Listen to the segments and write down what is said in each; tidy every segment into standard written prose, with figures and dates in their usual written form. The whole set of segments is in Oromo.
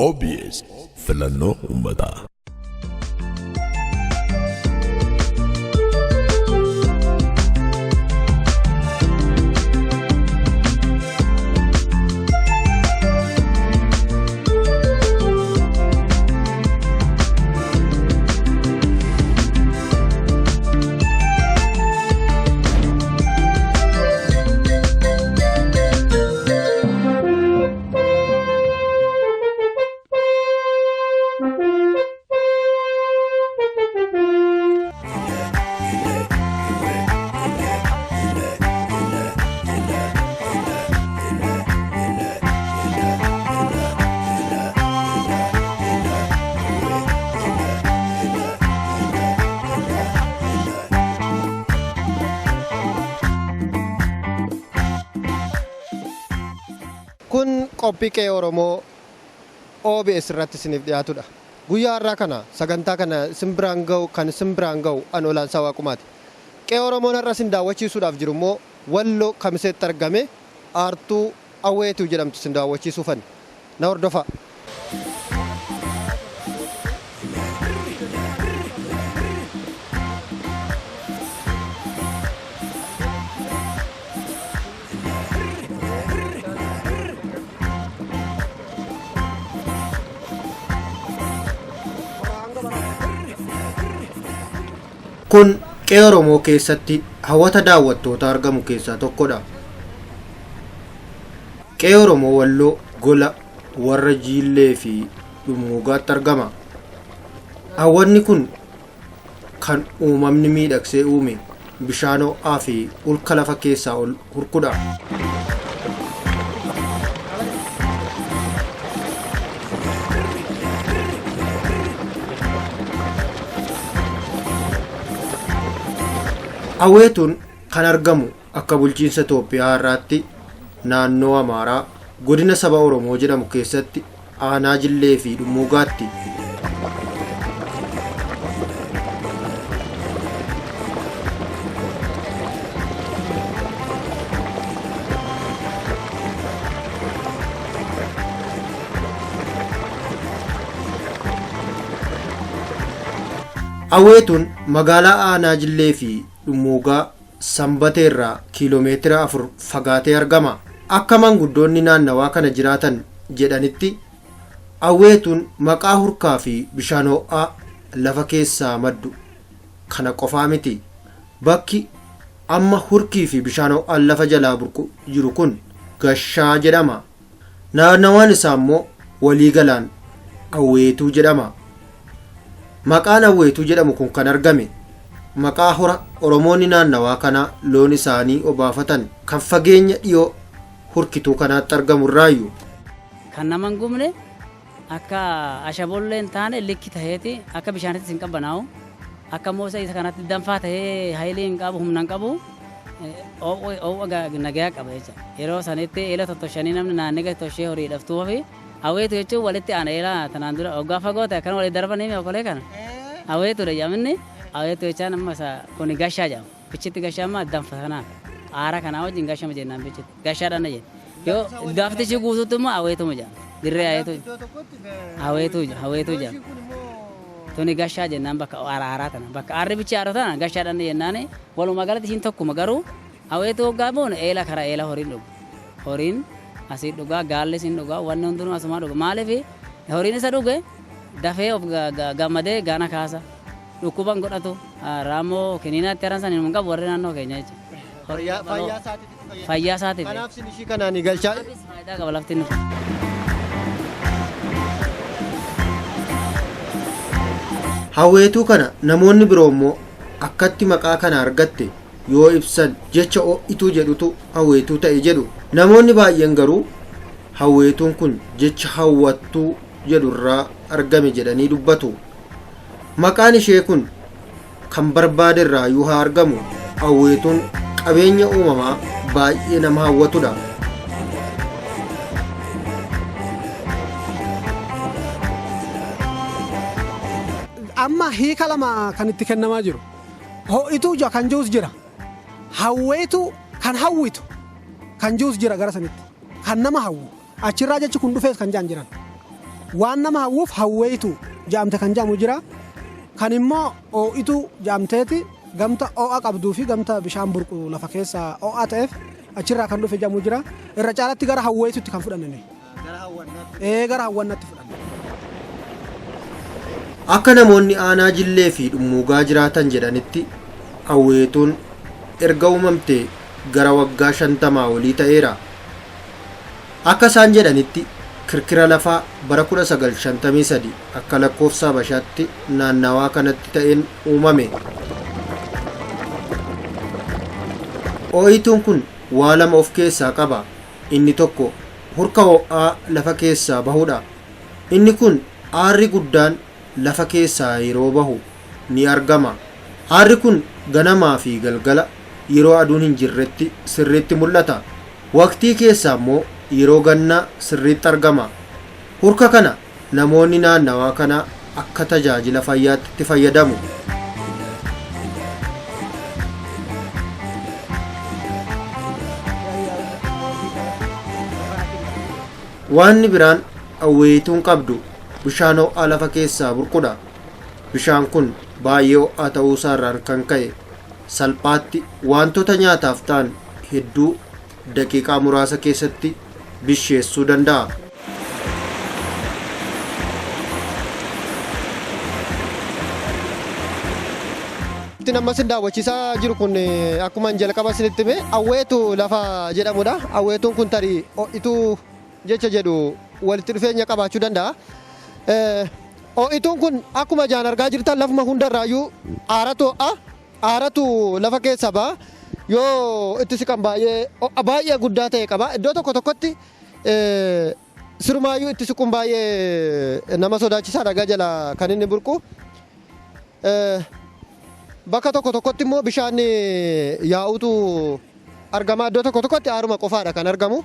OBS filannoo uummataa. Kun qophii qe'ee Oromoo OBS irratti isiniif dhiyaatudha. Guyyaa har'aa kana sagantaa kana isin biraan ga'u kan isin biraan ga'u an Olaansaa Waaqumaati. Qe'ee Oromoon har'a isin daawwachiisuudhaaf jiru immoo Walloo Kamiseetti argame Aartuu Awweetuu jedhamtu isin daawwachiisuufani. Na hordofaa. Kun qe'ee Oromoo keessatti hawwata daawwattootaa argamu keessaa tokkodha. Qe'ee Oromoo Walloo gola warra Jiillee fi Dhummuugaatti argama. Hawwanni kun kan uumamni miidhagsee uume bishaan ho'aa fi ulka lafa keessaa ol hurkudha. Awweetuun kan argamu akka bulchiinsa Itoophiyaa har'aatti naannoo Amaaraa godina saba Oromoo jedhamu keessatti aanaa Jillee fi Dhummuugaatti. Awweetuun magaalaa aanaa Jillee fi Dhummuugaa Sanbateerraa kiiloomeetira 4 fagaatee argama. Akka manguddoonni naannawaa kana jiraatan jedhanitti Awweetuun maqaa hurkaa fi bishaan ho'aa lafa keessaa maddu kana qofaa miti. Bakki amma hurkii fi bishaan ho'aan lafa jalaa burqu jiru kun Gashaa jedhama. Naannawaan isaa immoo waliigalaan Awweetuu jedhama. Maqaan Awweetuu jedhamu kun kan argame maqaa hora Oromoonni naannawaa kanaa loon isaanii obaafatan kan fageenya dhiyoo hurkituu kanaatti argamu irraayyu. Kan nama hin gubne akka ashabollee hin taane likki taheeti akka bishaanittis hin qabbanaa'u akka immoo isa kanatti danfaa tahee hayilii hin qabu humna hin qabu oowwa nagayaa qaba jecha yeroo sanitti eela tottoshanii namni naannee gadi toshee horii dhaftuu fi aweetu jechuun walitti aana eela tanaan dura hoggaa fagoo ta'e akkana walitti darbanii mi okolee kana aweetu dha jedhaminni aweetu jechaan amma isa kuni gashaa jedhama bichitti gashaa amma danfa kanaaf aara kanaa wajjin gashama jennaan bichitti gashaadhaan jenna yoo gaaftichi guutuutti immoo aweetuma jedhama dirree aweetu aweetu aweetu jedhama tuni gashaa jennaan bakka araaraa tana bakka aarri bichi aaru tana gashaadhaan jennaani walumaa galatti ishiin tokkuma garuu aweetu hoggaa boonu eela kara eela horiin dhugu horiin asii dhugaa gaalli isin dhugaa wanni hundinuu asumaa dhuga maaliif horiin isa dhuge dafee of gammadee gaana kaasa dhukkuban godhatu raamoo kiniinaatti haran san hin qabu warri naannoo keenya jechuudha. Fayyaa isaatiif itti fayyadama. Fayyaa isaatiif. Kanaaf isin ishii kanaan galchaa. Faayidaa qaba lafti inni. Hawweetuu kana namoonni biroo immoo akkatti maqaa kana argatte yoo ibsan jecha ho'ituu jedhutu hawweetuu ta'e jedhu. Namoonni baay'een garuu hawweetuun kun jecha hawwattuu jedhu irraa argame jedhanii dubbatu. Maqaan ishee kun kan barbaade irraayyuu haa argamu hawweetuun qabeenya uumamaa baay'ee nama hawwatudha. Amma hiika lama kan itti kennamaa jiru. Ho'ituu kan jiruus jira. Hawweetu kan hawwitu kan jiruus jira gara sanitti. Kan nama hawwu. Achirraa jechi kun dhufees kan jaan jiran. Waan nama hawwuuf hawweetu jedhamte kan jedhamu jira. Kan immoo oo'itu jedhamteeti gamta oo'a qabduu fi gamta bishaan burqu lafa keessaa oo'aa ta'eef achirraa kan dhufe jedhamu jira. Irra caalatti gara hawweetutti kan fudhannani. Ee gara hawwannaatti fudhanne. Akka namoonni aanaa Jillee fi Dhummuugaa jiraatan jedhanitti Awweetuun erga uumamtee gara waggaa 50 olii ta'eera. Akka isaan jedhanitti kirkira lafaa bara 1953 akka lakkoofsa Habashaatti naannawaa kanatti ta'een uumame. Oo'ituun kun waa lama of keessaa qaba. Inni tokko hurka ho'aa lafa keessaa bahudha. Inni kun aarri guddaan lafa keessaa yeroo bahu ni argama. Aarri kun ganamaa fi galgala yeroo aduun hin jirretti sirriitti mul'ata. Waqtii keessaa immoo yeroo gannaa sirriitti argama. Hurka kana namoonni naannawaa kanaa akka tajaajila fayyaatti itti fayyadamu. Waanni biraan Awweeyituun qabdu bishaan ho'aa lafa keessaa burqudha. Bishaan kun baay'ee ho'aa ta'uusaarraan kan ka'e salphaatti waantota nyaataaf ta'an hedduu daqiiqaa muraasa keessatti bisheessuu danda'a. Wanti amma isin daawwachiisaa jiru kun akkuma jalqaba isinitti hime Awweetu lafa jedhamudha. Awweetuun kun tarii ho'ituu jecha jedhu walitti dhufeenya qabaachuu danda'a. Ho'ituun kun akkuma ijaan argaa jirtan lafuma hundarraayyuu aaratu ho'a. Aaratu lafa keessa ba'a. Yoo itti siqan baay'ee ho'a baay'ee guddaa ta'e qaba. Iddoo tokko tokkotti sirumaayyuu itti siquun baay'ee nama sodaachisaa dhagaa jala kan inni burqu. Bakka tokko tokkotti immoo bishaan yaa'utu argama. Iddoo tokko tokkotti aaruma qofaadha kan argamu.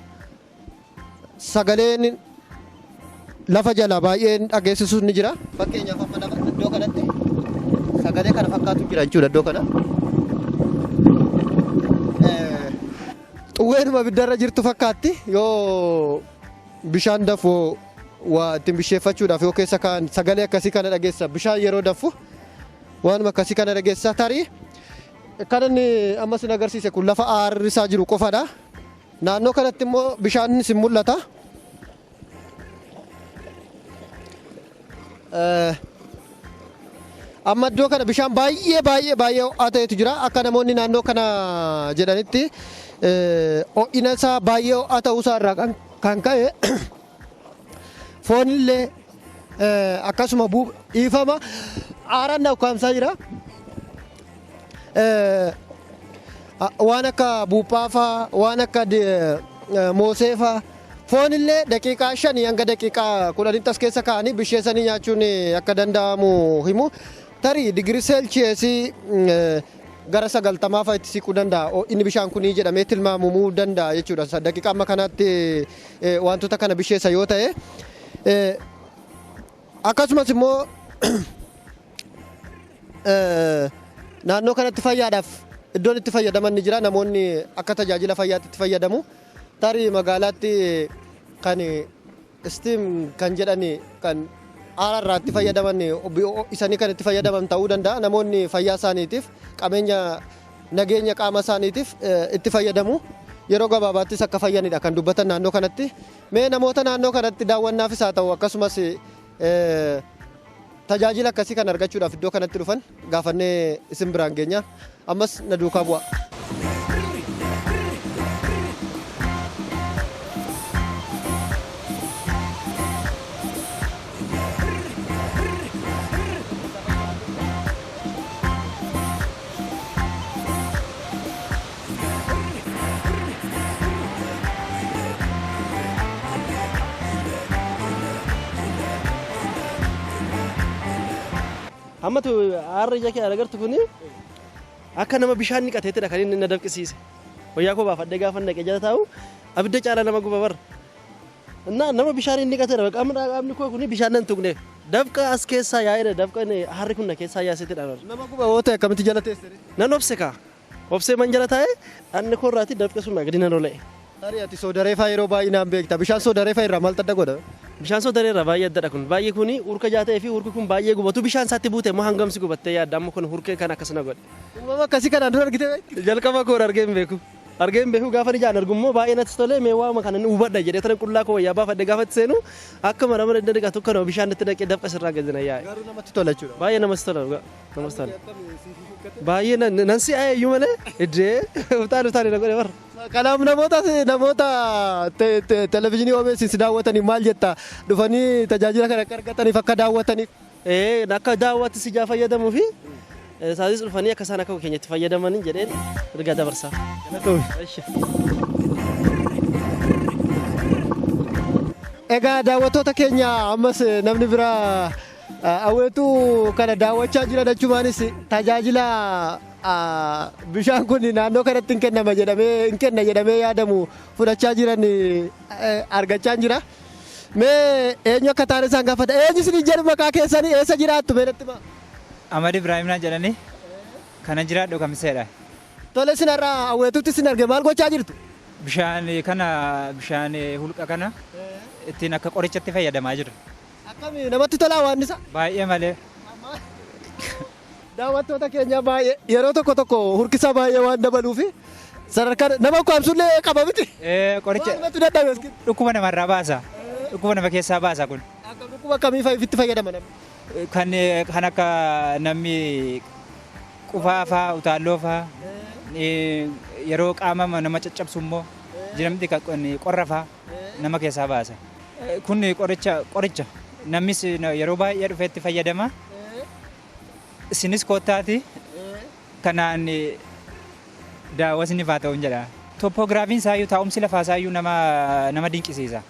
Sagaleen lafa jala baay'een dhageessisus ni jira. Fakkeenyaaf amma lafa iddoo kanatti sagalee kana fakkaatu jira jechuudha iddoo kana. Xuwweenuma ibiddarra jirtu fakkaatti yoo bishaan danfu waa ittiin bisheeffachuudhaaf yoo keessa kaa'an sagalee akkasii kana dhageessa. Bishaan yeroo danfu waanuma akkasii kana dhageessa. Tarii kan inni amma isin agarsiise kun lafa aarri isaa jiru qofadha. Naannoo kanatti immoo bishaanis hin mul'ata. Amma iddoo kana bishaan baay'ee baay'ee baay'ee ho'aa ta'etu jira. Akka namoonni naannoo kana jedhanitti ho'ina isaa baay'ee ho'aa ta'uu isaa irraa kan ka'e foonillee akkasuma dhiifama aaraan na ukkaamsaa jira. Waan akka buuphaa faa, waan akka moosee faa, foon illee daqiiqaa 5 hanga daqiiqaa 10tti as keessa kaa'anii bisheessanii nyaachuun akka danda'amu himu. Tarii digirii seelchiyeesii gara 90 fa'a itti siquu danda'a. Inni bishaan kunii jedhamee tilmaamamuu danda'a jechuudha. Daqiiqaa amma kanaatti wantoota kana bisheessa yoo ta'e. Akkasumas immoo Naannoo kanatti fayyaadhaaf iddoon itti fayyadaman ni jira. Namoonni akka tajaajila fayyaatti itti fayyadamu. Tarii magaalaatti kan istiim kan jedhani kan aara irraa itti fayyadaman isanii kan itti fayyadaman ta'uu danda'a. Namoonni fayyaa isaaniitiif qabeenya nageenya qaama isaaniitiif itti fayyadamu. Yeroo gabaabaattis akka fayyanidha kan dubbatan naannoo kanatti. Mee namoota naannoo kanatti daawwannaafis haa ta'u akkasumas Tajaajila akkasii kana argachuudhaaf iddoo kanatti dhufan gaafannee isin biraan geenya. Ammas na duukaa bu'aa. Hammatu aarri ija kee agartu kuni akka nama bishaan niqateettidha kan inni na dafqisiise. Wayyaa koo baafadhee gaafa naqee jala taa'u abidda caalaa nama guba bara. Innaa nama bishaan inni niqateedha qaamni qaamni koo kuni bishaan nan tuqne. Dafqa as keessaa yaa'eedha dafqa inni aarri kun na keessaa yaaseetidha bara. Nama guba yoo ta'e akkamitti jala teesse? Nan obse kaa. Obsee man jala taa'e dhagni koo irraati dafqi sun gadi na lola'e. Tarii ati soodaree faa yeroo baay'inaan beekta. Bishaan soodaree faa irraa maaltu adda godha? Bishaan soodareerra baay'ee addadha kun. Baay'ee kuni hurka jaa ta'ee fi hurki kun baay'ee gubatu bishaan isaatti buute immoo hangamsi gubattee yaadda amma kun hurkee kan akkasuma godhe. Uumama akkasii kanaan dura argitee beekti? Jalqaba koo argee hin beeku. Argee hin beeku gaafa ijaan argu immoo baay'ee natti tolee mee waama kana inni hubadha jedhee tana qullaa koo wayyaa baafadhe gaafa itti seenu akka mana mana inni dhiqatu kana bishaan itti naqee dafqa sirraa gadi na yaa'e. Garuu namatti tola jechuudha. Baay'ee namatti tola dhugaa. Namatti tola. Baay'ee nan si'aa iyyuu malee iddee utaan utaan na godhe barra. Kanaaf namoota televezyiinii OBS si daawwataniif maal jetta? Dhufanii tajaajila kana akka argataniif akka daawwataniif. Ee akka daawwatti si jaa fayyadamuu fi isaanis dhufanii akka isaan akka keenyatti fayyadamanii jedheen ergaa dabarsaa. Egaa daawwattoota keenya ammas namni biraa awweetuu kana daawwachaa jira jechumaanis tajaajila bishaan kun naannoo kanatti hin kennama jedhamee hin kenna jedhamee yaadamu fudhachaa jiran argachaa jira. Mee eenyu akka taane isaan gaafata? Eenyu isin jedhu maqaa keessanii eessa jiraattu mee natti himaa? Amad Ibrahim naan jedhani kana jiraadhu kamiseedha. Tole isin har'a awweetuutti isin arge maal gochaa jirtu? Bishaan kana bishaan hulqa kana ittiin akka qorichatti fayyadamaa jirra. Akkami namatti tolaa waan isaa? Baay'ee malee. Daawwattoota keenya baay'ee yeroo tokko tokko hurkisa baay'ee waan dabaluufi sadarkaa nama ukkaamsullee qaba miti. Qoricha Maalumatti dadhabe askin. Dhukkuba namarraa baasa. Dhukkuba nama keessaa baasa kun. Dhukkuba akkamii fa'a itti fayyadama namni? Kan akka namni qufaa faa utaalloo faa yeroo qaama nama caccabsu immoo jiramti qorra faa nama keessaa baasa. Kun qoricha namnis yeroo baay'ee dhufee itti fayyadama. Isinis koottaati kanaan daawwasni faa ta'uun jedha. Tooppoogiraafiin isaayyuu taa'umsi lafaa isaayyuu nama dinqisiisa.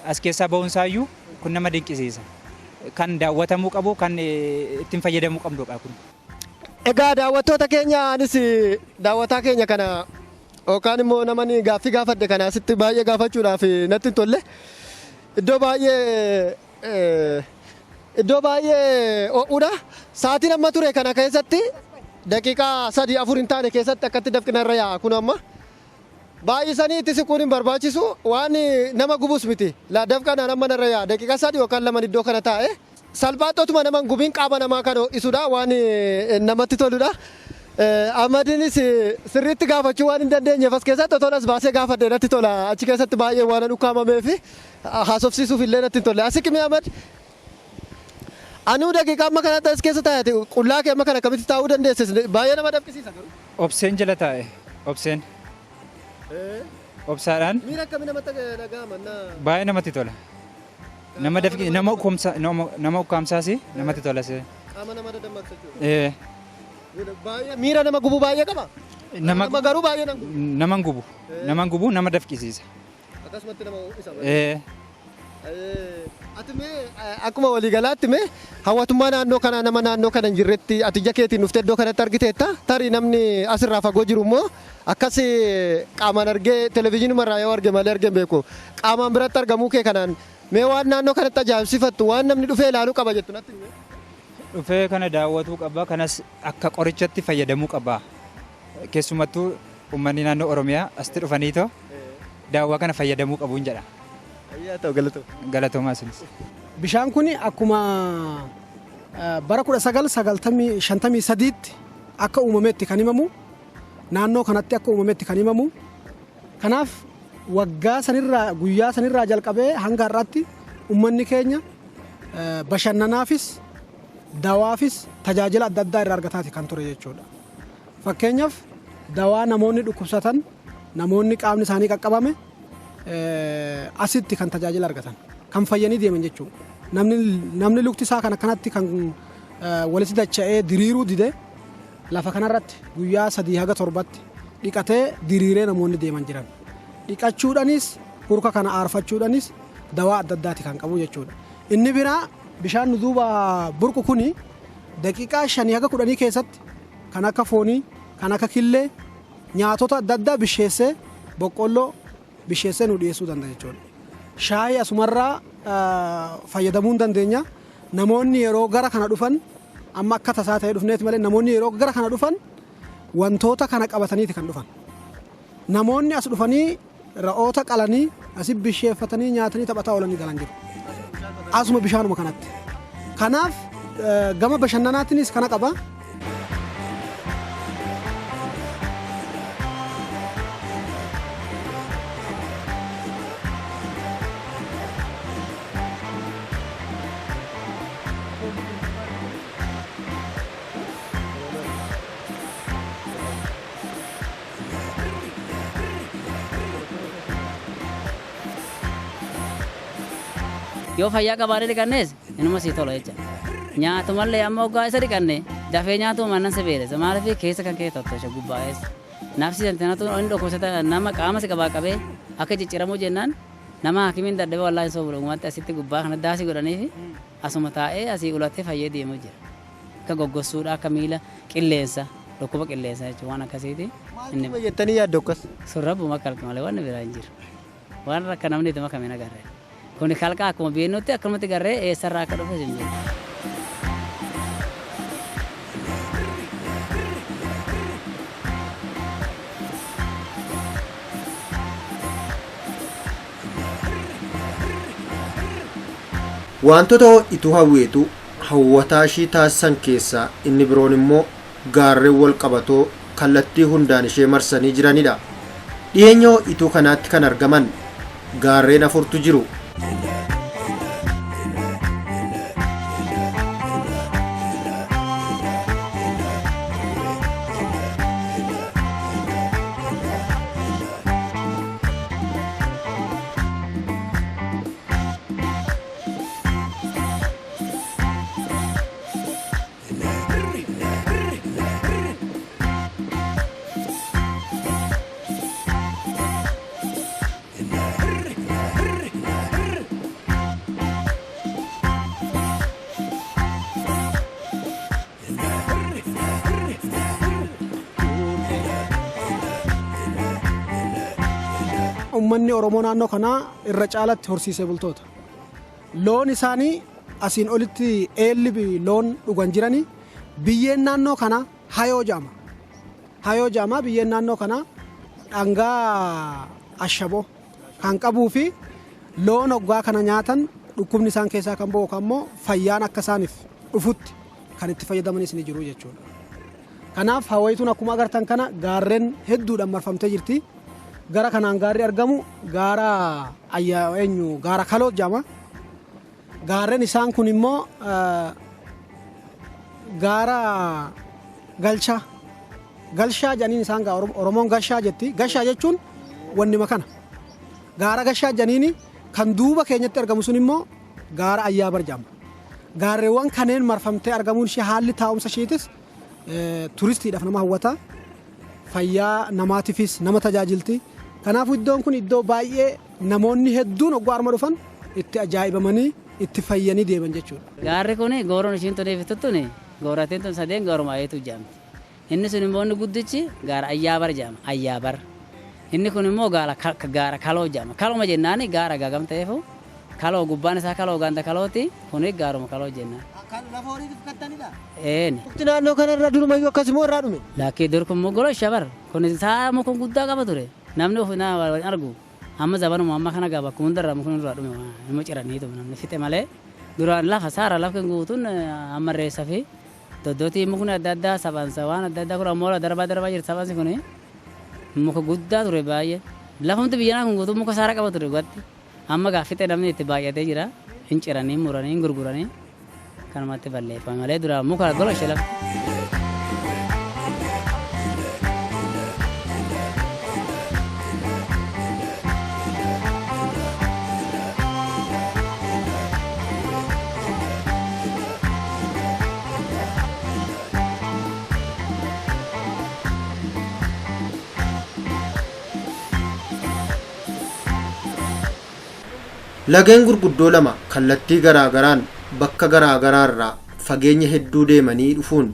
As keessaa ba'uun isaayyuu kun nama dinqisiisa. Kan daawwatamuu qabu kan ittiin fayyadamuu qabdudha kun. Egaa daawwattoota keenya anis daawwataa keenya kana yookaan immoo namni gaaffii gaafadhe kana asitti baay'ee gaafachuudhaaf natti hin tolle. Iddoo baay'ee ho'uudha. Sa'aatiin amma ture kana keessatti daqiiqaa 3-4 hin taane keessatti akkatti dafqina irra yaa'a kun amma. Baay'isanii itti siquun hin barbaachisu waan nama gubus miti. Dafqanaan amma narra yaa'a daqiiqaa 3 yookaan 2 iddoo kana taa'e. Salphaatotuma nama hin gubiin qaama namaa kan ho'isudha waan namatti toludha. Amadiinis sirriitti gaafachuu waan hin dandeenyeef as keessatti otoo as baasee gaafadhe natti tola. Achi keessatti baay'ee waan dhukkaamameef haasofsiisuuf illee natti hin tolle. Asi qimee Amad. Anuu daqiiqaa amma kanatti as keessa taa'e qullaa kee amma kana akkamitti taa'uu dandeesse? Baay'ee nama dafqisiisa garuu. Obseen jala taa'e. Obseen. Obsaadhaan. Miira akkamii namatti dhaga'ama? Baay'ee namatti tola. Nama dafqi nama ukkaamsa nama ukkaamsaas namatti tola. Qaama nama dadammaqsa jechuudha. Baay'ee miira nama gubuu baay'ee qaba. Nama garuu baay'ee nama gubu. Nama hin gubu. Nama hin gubu nama dafqisiisa. Akkasumatti nama ho'isa. Ati mee akkuma waliigalaatti mee hawwatummaa naannoo kanaa nama naannoo kana hin jirretti ati ija keetiin dhuftee iddoo kanatti argiteetta tarii namni asirraa fagoo jiru immoo akkas qaamaan argee televezyiinumarraa yoo arge malee argee hin beeku qaamaan biratti argamuu kee kanaan mee waan naannoo kanatti ajaa'ibsiifattu waan namni dhufee ilaaluu qaba jettu natti himi. Dhufee kana daawwatuu qaba kanas akka qorichatti fayyadamuu qaba keessumattuu uummanni naannoo Oromiyaa asitti dhufaniitoo daawwaa kana fayyadamuu qabuun jedha. Ayyaa ta'u galatoo. Galatoomaa isinis. Bishaan kun akkuma bara kudha sagal sagaltamii shantamii sadiitti akka uumametti kan himamu naannoo kanatti akka uumametti kan himamu kanaaf waggaa sanirraa guyyaa sanirraa jalqabee hanga har'aatti uummanni keenya bashannanaafis dawaafis tajaajila adda addaa irraa argataati kan ture jechuudha. Fakkeenyaaf dawaa namoonni dhukkubsatan namoonni qaamni isaanii qaqqabame asitti kan tajaajila argatan kan fayyanii deeman jechuudha. Namni lukti isaa kan akkanatti kan walitti dacha'ee diriiruu dide lafa kanarratti guyyaa 3 haga 7tti dhiqatee diriiree namoonni deeman jiran. Dhiqachuudhaanis hurka kana aarfachuudhaanis dawaa adda addaati kan qabu jechuudha. Inni biraa bishaan nu duuba burqu kuni daqiiqaa 5 haga 10 keessatti kan akka foonii, kan akka killee nyaatota adda addaa bisheessee boqqolloo bisheessee nu dhiyeessuu danda'a jechuudha. Shaayii asumarraa fayyadamuu hin dandeenya. Namoonni yeroo gara kana dhufan amma akka tasaa ta'ee dhufneeti malee namoonni yeroo gara kana dhufan wantoota kana qabataniiti kan dhufan. Namoonni as dhufanii ra'oota qalanii asi bisheeffatanii nyaatanii taphataa oolanii galan jiru. Asuma bishaanuma kanatti. Kanaaf gama bashannanaatiinis kana qaba. Yoo fayyaa qabaatee dhiqannes inuma sii tola jecha. Nyaatumallee amma hoggaa isa dhiqanne dafee nyaatuma nan si beelessa. Maaliif keessa kan kee tottosha gubbaa eessa. Nafsi santinatu inni dhukkubsata nama qaama si qabaa qabee akka cicciramu jennaan nama hakimiin dadhabee wallaahi soo bulu asitti gubbaa kana daasii godhaniifi asuma taa'ee asii ulatee fayyee deemu jira. Akka goggossuudha akka miila qilleensa dhukkuba qilleensa jechuun waan akkasiiti. Maaltu jettanii yaaddu akkas? Sun rabbuma kalqe malee waan biraa hin jiru. Waan rakka namni itti makame hin agarre. Kuni kalqa akkuma beeknutti akkanumatti garree eessarraa akka dhufe hin beeku. Wantoota ho'ituu hawweetu hawwataa ishii taasisan keessaa inni biroon immoo gaarreen wal qabatoo kallattii hundaan ishee marsanii jiranidha. Dhiyeenya ho'ituu kanaatti kan argaman gaarreen afurtu jiru. Uummanni Oromoo naannoo kanaa irra caalatti horsiisee bultoota. Loon isaanii asiin olitti eelli loon dhugan jiranii biyyeen naannoo kanaa hayoo jaama. Hayoo jaama biyyeen naannoo kanaa dhangaa ashaboo kan qabuu fi loon hoggaa kana nyaatan dhukkubni isaan keessaa kan ba'u yookaan immoo fayyaan akka isaaniif dhufutti kan itti fayyadamanis ni jiru jechuudha. Kanaaf hawayituun akkuma agartan kana gaarreen hedduudhaan marfamtee jirti. Gara kanaan gaarri argamu gaara ayyaa eenyu gaara kaloo jedhama. Gaarreen isaan kun immoo gaara galchaa. Galshaa jedhaniin isaan Oromoon gashaa jetti. Gashaa jechuun wannima kana. Gaara gashaa jedhaniin kan duuba keenyatti argamu sun immoo gaara ayyaabar jedhama. Gaarreewwan kanneen marfamtee argamuun ishee haalli taa'umsa isheetis turistiidhaaf nama hawwata. Fayyaa namaatiifis nama tajaajilti. Kanaafuu iddoon kun iddoo baay'ee namoonni hedduun hoggaa arma dhufan itti ajaa'ibamanii itti fayyanii deeman jechuudha. Gaarri kun gooroon ishiin tun tuni gooratiin tun sadeen gaaruma ayeetu jedhamti. Inni sun immoo inni guddichi gaara ayyaabar jedhama ayyaabar. Inni kun immoo gaara kaloo jedhama. Kaloma jennaani gaara gaagam ta'eefu kaloo gubbaan isaa kaloo ganda kalooti kuni gaaruma kaloo jennaan. Lafa horiitiif kattanidha? Eeni. Mukti naannoo kanarra durumayyuu akkasumoo irraa dhume? Lakkii dur kun gola shabar kun isaa muka guddaa qaba ture. Namni of naa argu. Amma zabanuma amma kana gaba akkuma hundarraa mukni irraa dhume nama ciraniitu namni fixe malee duraan lafa saara lafa guutuun amma reessa fi doddootii mukni adda addaa sabansa waan adda addaa kun ammoo darbaa darbaa jirti sabansi kun muka guddaa ture baay'ee. Lafumti biyya kun guutuun muka saara qaba ture gatti. Amma gaa fixe namni itti baay'atee jira. Hin ciranii muranii hin gurguranii kanumatti balleeffame malee duraan muka gola ishee lafti. Lageen gurguddoo lama kallattii garaagaraan bakka garaagaraarraa fageenya hedduu deemanii dhufuun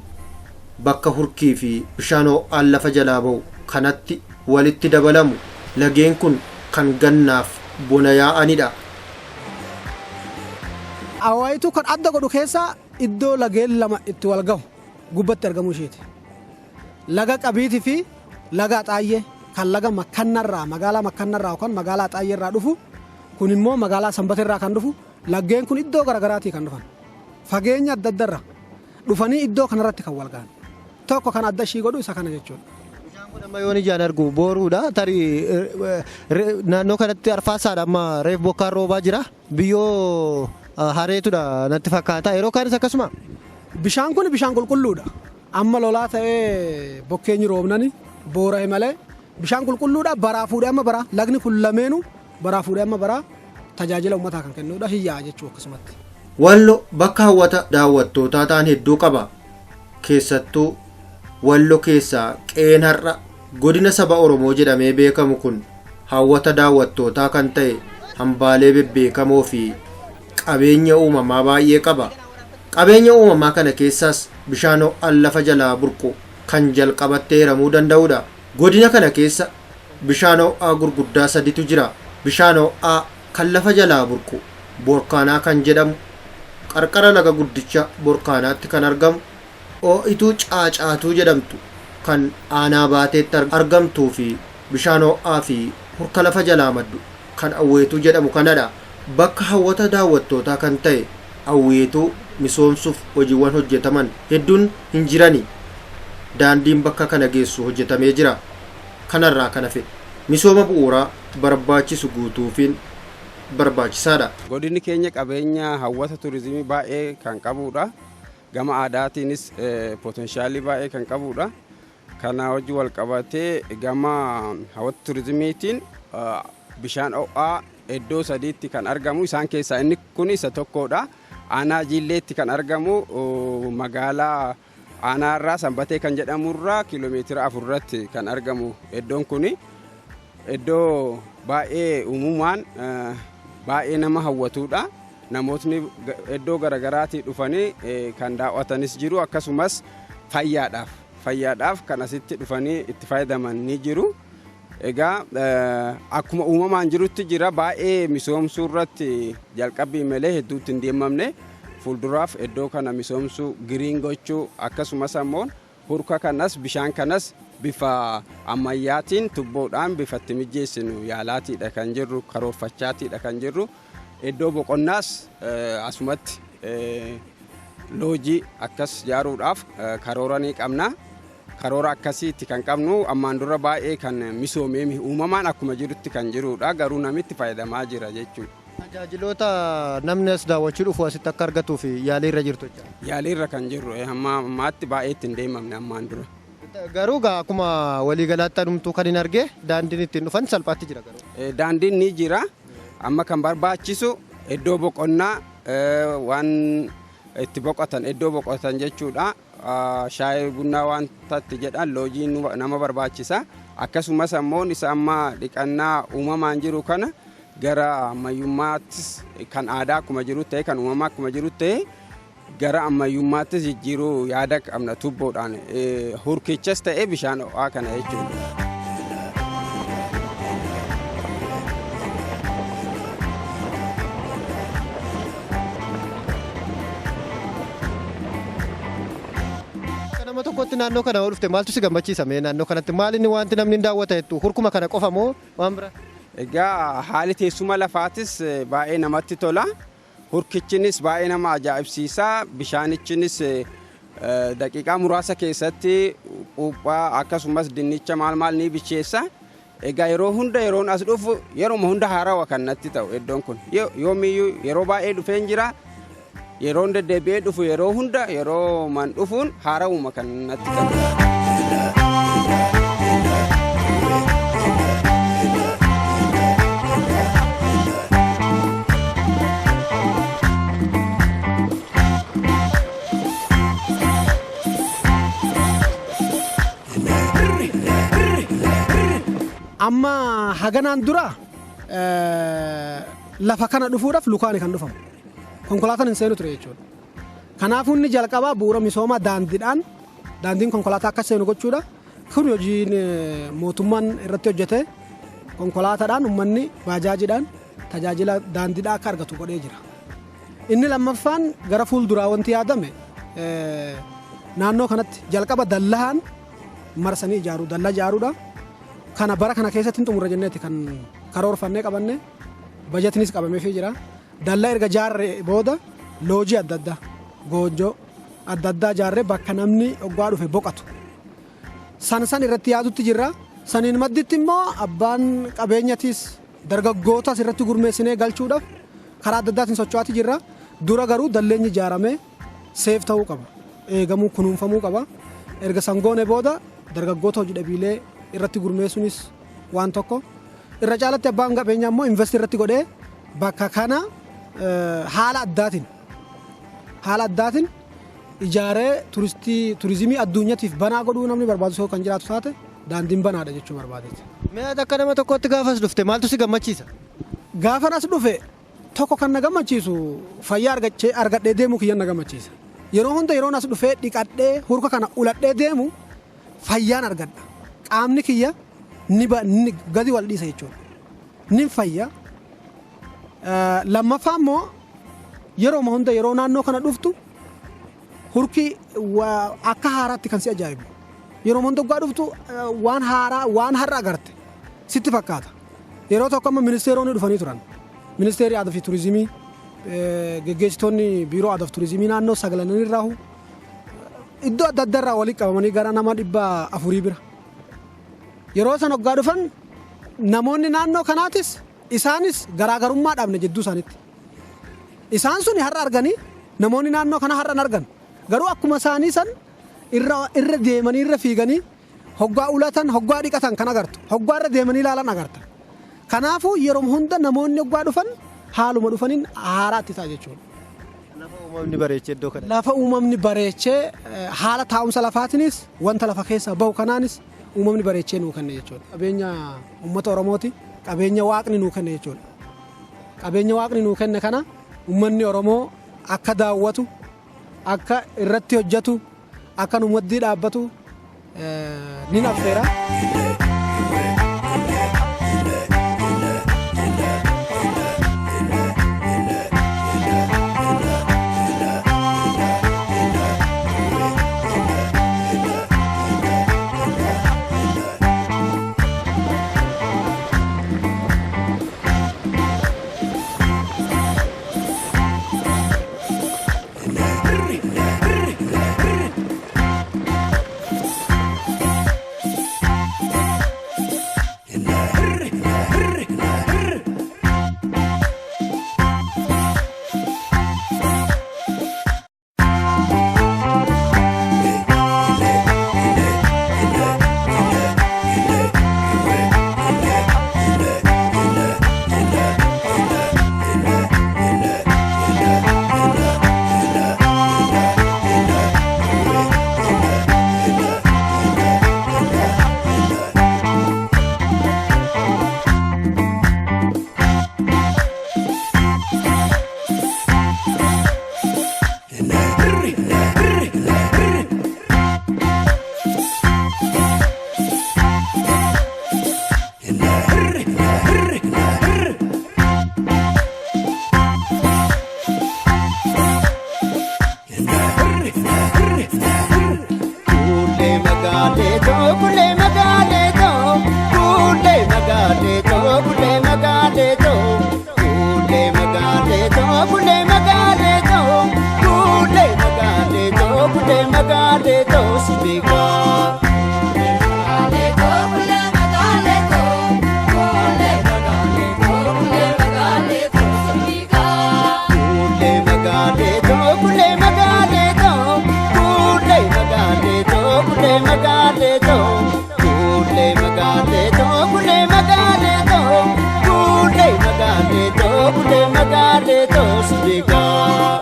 bakka hurkii fi bishaan ho'aan lafa jalaa ba'u kanatti walitti dabalamu. Lageen kun kan gannaaf bona yaa'anidha. Hawaayituu kan adda godhu keessaa iddoo lageen lama itti wal gahu gubbatti argamuu isheeti. Laga Qabiitii fi laga Axaayyee kan laga Makkannarraa magaalaa Makkannarraa yookaan magaalaa Axaayyeerraa dhufu kun immoo magaalaa Sanbateerraa kan dhufu Laggeen kun iddoo garaagaraatii kan dhufan. Fageenya adda addarra dhufanii iddoo kanarratti kan wal gahan. Tokko kan adda ishii godhu isa kana jechuudha. Bishaan kun amma yoon ijaan argu booruudha. Tarii naannoo kanatti arfaasaadha amma reef bokkaan roobaa jira. Biyyoo hareetudha natti fakkaata. Yeroo kaanis akkasuma. Bishaan kun bishaan qulqulluudha. Amma lolaa ta'ee bokkeenyi roobnani boora'e malee bishaan qulqulluudha baraa fuudhee amma baraa lagni kun lameenu baraa fuudhee amma baraa tajaajila uummataa kan kennuudha hiyyaa jechuu akkasumatti. Wallo bakka hawwata daawwattootaa ta'an hedduu qaba. Keessattuu Wallo keessaa qe'een har'a godina saba Oromoo jedhamee beekamu kun hawwata daawwattootaa kan ta'e hambaalee bebbeekamoo fi qabeenya uumamaa baay'ee qaba. Qabeenya uumamaa kana keessaas bishaan ho'aan lafa jalaa burqu kan jalqabatti eeramuu danda'udha. Godina kana keessa bishaan ho'aa gurguddaa saditu jira. Bishaan ho'aa kan lafa jalaa burqu Borkaanaa kan jedhamu qarqara laga guddicha Borkaanaatti kan argamu Oo'ituu Caacaatuu jedhamtu kan aanaa Baateetti argamtuu fi bishaan ho'aa fi hurka lafa jalaa maddu kan Awweetuu jedhamu kanadha. Bakka hawwata daawwattootaa kan ta'e Awweetuu misoomsuuf hojiiwwan hojjetaman hedduun hin jirani. Daandiin bakka kana geessu hojjetamee jira. Kanarraa kan hafe misooma bu'uuraa barbaachisu guutuufiin barbaachisaadha. Godinni keenya qabeenya hawwata turizimii baay'ee kan qabudha. Gama aadaatiinis poteenshaalii baay'ee kan qabudha. Kana wajjin wal qabatee gama hawwata turizimiitiin bishaan ho'aa iddoo sadiitti kan argamu isaan keessaa inni kun isa tokkodha. Aanaa Jiilleetti kan argamu magaalaa aanaarraa Sanbatee kan jedhamurraa kiiloomeetira 4 irratti kan argamu iddoon kuni iddoo baay'ee uumamaan baay'ee nama hawwatudha. Namootni iddoo garaagaraatii dhufanii kan daawwatanis jiru akkasumas fayyaadhaaf kan asitti dhufanii itti fayyadaman ni jiru. Egaa akkuma uumamaan jirutti jira baay'ee misoomsuu irratti jalqabbii malee hedduutti hin deemamne fuulduraaf iddoo kana misoomsuu giriin gochuu akkasumas ammoo hurka kanas bishaan kanas bifa ammayyaatiin tubboodhaan bifa itti mijeessinu yaalaatiidha kan jirru karoorfachaatiidha kan jirru iddoo boqonnaas asumatti loojii akkas ijaaruudhaaf karoora ni qabna. Karoora akkasiitti kan qabnu ammaan dura baay'ee kan misoomee uumamaan akkuma jirutti kan jirudha garuu namitti fayyadamaa jira jechuudha. Tajaajiloota namni as daawwachuu dhufu asitti akka argatuuf yaalii irra jirtu jechuudha. Yaalii irra kan jirru hamma ammaatti baay'ee itti hin deemamne ammaan dura. Garuu gaa akkuma waliigalaatti anumtuu kan hin arge daandiin ittiin dhufan salphaatti jira garuu. Daandiin ni jira amma kan barbaachisu iddoo boqonnaa waan itti boqotan iddoo boqotan jechuudha. Shaayii bunnaa wanta itti jedhan loojiin nama barbaachisa. Akkasumas ammoo isa amma dhiqannaa uumamaan jiru kana gara ammayyummaattis kan aadaa akkuma jiru ta'e kan uumamaa akkuma jiru ta'e gara ammayyummaattis jijjiiruu yaada qabna tubboodhaan hurkichas ta'e bishaan ho'aa kana jechuudha. Akka nama tokkotti naannoo kana yoo dhufte maaltu si gammachiisa mee naannoo kanatti maal inni wanti namni hin daawwata jettu hurkuma kana qofa moo waan biraa? Egaa haali teessuma lafaatis baay'ee namatti tola. Hurkichinis baay'ee nama ajaa'ibsiisa. Bishaanichinis daqiiqaa muraasa keessatti quuphaa akkasumas dinnicha maal maal ni bilcheessa. Egaa yeroo hunda yeroon as dhufu yeruma hunda haarawa kan natti ta'u iddoon kun. Yoomiyyuu yeroo baay'ee dhufeen jira. Yeroon deddeebi'ee dhufu yeroo hunda yeroo man dhufuun haarawuma kan natti ta'u. Amma haganaan dura lafa kana dhufuudhaaf lukaani kan dhufamu. Konkolaataan hin seenu ture jechuudha. Kanaafuu inni jalqabaa bu'uura misoomaa daandiidhaan daandiin konkolaataa akka seenu gochuudha. Kun hojiin mootummaan irratti hojjete konkolaataadhaan uummanni baajaajiidhaan tajaajila daandiidhaa akka argatu godhee jira. Inni lammaffaan gara fuulduraa wanti yaadame naannoo kanatti jalqaba dallahaan marsanii ijaaruu dallaa ijaaruudha. Kana bara kana keessatti hin xumurra jenneeti kan karoorfannee qabanne bajatnis qabameefii jira. Dallaa erga jaarree booda loojii adda addaa, goojjoo adda addaa jaarree bakka namni hoggaa dhufe boqatu. San san irratti yaadutti jirra. Saniin madditti immoo abbaan qabeenyatis dargaggootas irratti gurmeessinee galchuudhaaf karaa adda addaatiin socho'aati jirra. Dura garuu dalleenyi ijaaramee safe ta'uu qaba. Eegamuu, kunuunfamuu qaba. Erga sangoone booda dargaggoota hojii dhabiilee irratti gurmeessuunis waan tokko. Irra caalatti abbaan qabeenyaa immoo invest irratti godhee bakka kana haala addaatiin ijaaree turistii, turizimii addunyaatiif banaa godhuu namni barbaadu soo kan jiraatu taate, daandiin banaadha jechuu barbaadeeti. Mee ati akka nama tokkotti gaafas dhufte maaltu si gammachiisa? Gaafan as dhufe tokko kan na gammachiisu fayyaa argachee argadhee deemuu kiyyan na gammachiisa. Yeroo hunda yeroon as dhufee dhiqadhee hurka kana uladhee deemu fayyaan argadha. Qaamni kiyya ni gadi wal dhiisa jechuudha. Nin fayya. Lammaffaa immoo yeroo hunda yeroo naannoo kana dhuftu hurki akka haaraatti kan si ajaa'ibu. Yeroo hunda waggaa dhuftu waan haaraa, waan har'a agarte sitti fakkaata. Yeroo tokko amma ministeeronni dhufanii turan. Ministeerri aadaa fi turizimii, geggeessitoonni biiroo aadaa fi turizimii naannoo sagalanirraahu iddoo adda addaa irraa walitti qabamanii gara nama 400 bira. Yeroo san waggaa dhufan namoonni naannoo kanaatis isaanis garaagarummaa dhaabne jidduu isaaniitti. Isaan suni har'a arganii, namoonni naannoo kana har'a hin argan. Garuu akkuma isaanii san irra irra deemanii, irra fiiganii, hoggaa ulatan, hoggaa dhiqatan kan agartu, hoggaa irra deemanii ilaalan agarta. Kanaafuu yeroo hunda namoonni hoggaa dhufan haaluma dhufaniin haaraatti ta'a jechuudha. Lafa uumamni bareechee iddoo kana. Lafa uumamni bareechee, haala taa'umsa lafaatiinis, wanta lafa keessaa bahu kanaanis uumamni bareechee nuu kenne jechuudha. Qabeenya uummata Oromooti. Qabeenya Waaqni nuu kenne jechuudha. Qabeenya Waaqni nuu kenne kana uummanni Oromoo akka daawwatu, akka irratti hojjetu, akka nu maddii dhaabbatu nin affeera. Kuulee magaalee too, kuulee magaalee too, kuulee magaalee too, kuulee magaalee too, kuulee magaalee too, kuulee magaalee too, kuulee magaalee too, kuulee magaalee too si beekaa. Magaalee too, kuulee magaalee too, kuulee magaalee too, kuulee magaalee too si beekaa. Kuulee magaalee too, kuulee magaalee too, kuulee magaalee too, kuulee magaalee too, kuulee magaalee too, kuulee magaalee too, kuulee magaalee too, kuulee magaalee too si beekaa.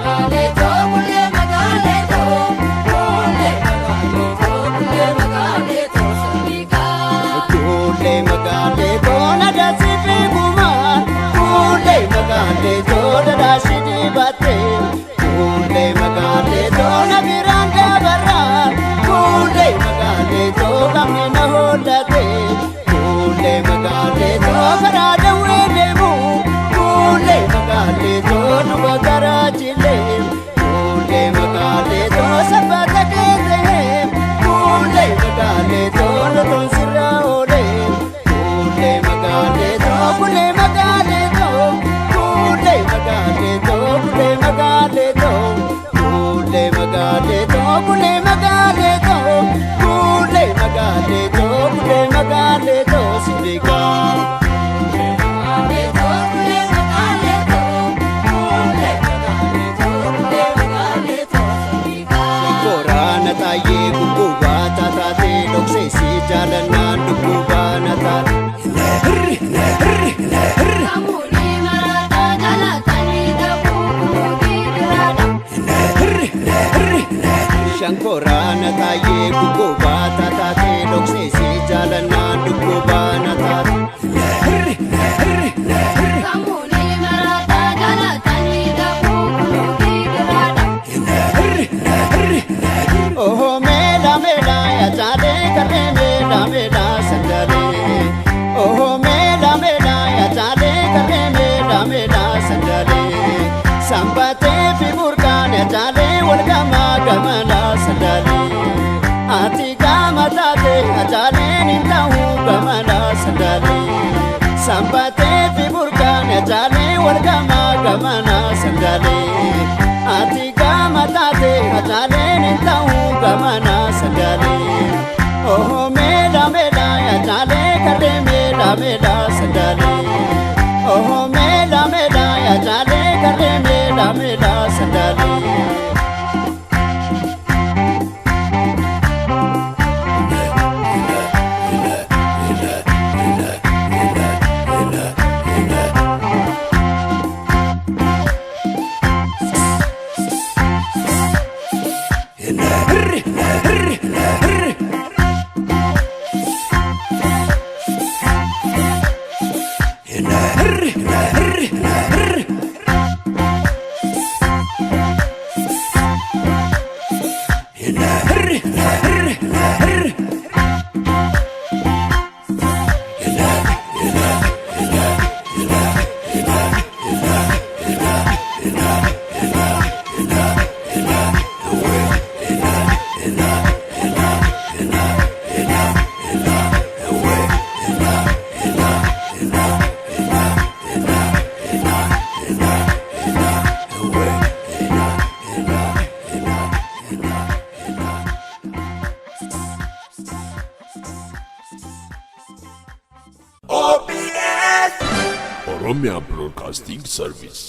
Magaalee too, kuulee magaalee too, kuulee magaalee too, kuulee magaalee too si beekaa. Kuulee magaalee too na daasii gumaa, kuulee magaalee too dadaashii dibattee, kuulee magaalee too na biraan dabarraa, kuulee magaalee too qabni na hodhatee, kuulee magaalee too karaa dawwee deemu, kuulee magaalee too duba karaa jilee, kuulee magaalee too sabbata keetee, kuulee magaalee too lotoon sirraa oolee, kuulee magaalee too, kuulee magaalee too, kuulee. Shankoraana taayee guggobaata taatee dhokseesii jaalannaan dhukkubaana taate. Oh meela meela yaachaalee karree meela meela sandaalee. Oh meela meela yaachaalee karree meela meela sandaalee. Sambatee fi burqaan yaachaalee wal gamaa gamana sandaalee. Ati gama taate yaachaaleen hin ta'u gamana sandaalee. Sambatee fi burqaan yaachaalee wal gamaa gamana sandaalee. Ati gama taate yaachaaleen hin ta'u gamana sandaalee. Oh meela meela yaachaalee karree meela meela sandaalee. Oh meela meela yaachaalee karree meela meela sandaalee. Oromia Broadcasting Service.